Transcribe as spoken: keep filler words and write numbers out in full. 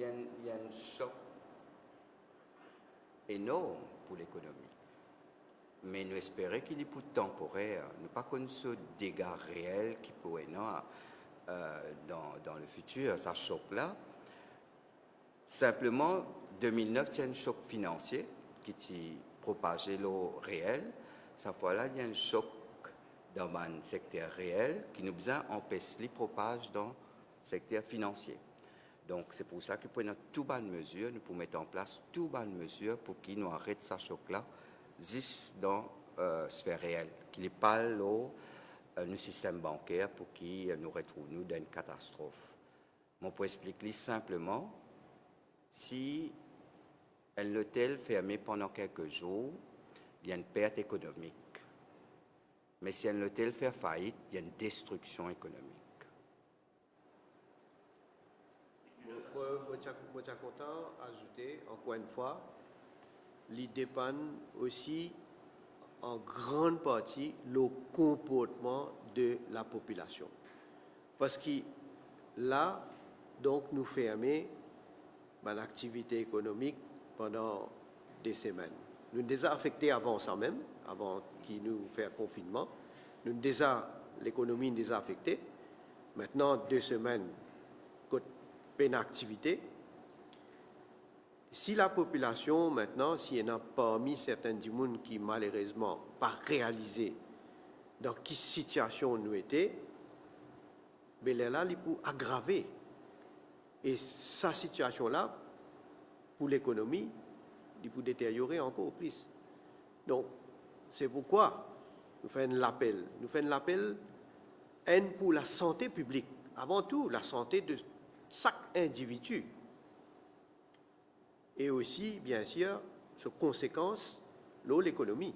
Li enn, li enn sok enorm pou lekonomi. Me nou espere ki li pou tanporer. Nou pa konn so dega reel ki pou ena, euh, dan, dan lefitir, sa sok la. Sinpleman, de mil nef ti enn sok finansie ki ti propaze lor reel. Sa fwa la, li enn sok dan bann sekter reel ki nou bizin anpes li propaz dan sekter finansie. Donk, se pou sa ki pou ena tou bann mezir, nou pou met an plas tou bann mezir pou ki nou aret sa sok la zis dan, euh, sfer reel, ki li pa lor, euh, nou sistem banker pou ki, euh, nou retrouv nou dan enn katastrof. Mo pou explik li sinpleman, si enn lotel ferme pandan kelke zour, li enn pert ekonomik. Me si enn lotel fer fait, li enn destriksion ekonomik. Mo, mo ti a, mo ti a kontan azoute, ankor enn fwa, li depann osi an grann parti lor konportman de lapopilasion. Parski la, donk, nou ferme bann aktivite ekonomik pandan de semenn. Nou'nn deza afekte avan sa mem, avan ki nou fer konfinnman. Nou'nn deza, lekonomi inn deza afekte. Mintnan, de semenn kot pena aktivite. Si lapopilasion, mintnan, si ena parmi sertin dimoun ki malerezman pa realize dan ki sitiasion nou ete, be lerla li pou agrave. E sa sitiasion la, pou lekonomi, li pou deteryore ankor plis. Donk, se poukwa nou fer enn lapel. Nou fer enn lapel, enn, pou lasante piblik, avan tou, lasante de sak individi. E osi, biensir, so konsekans lor lekonomi.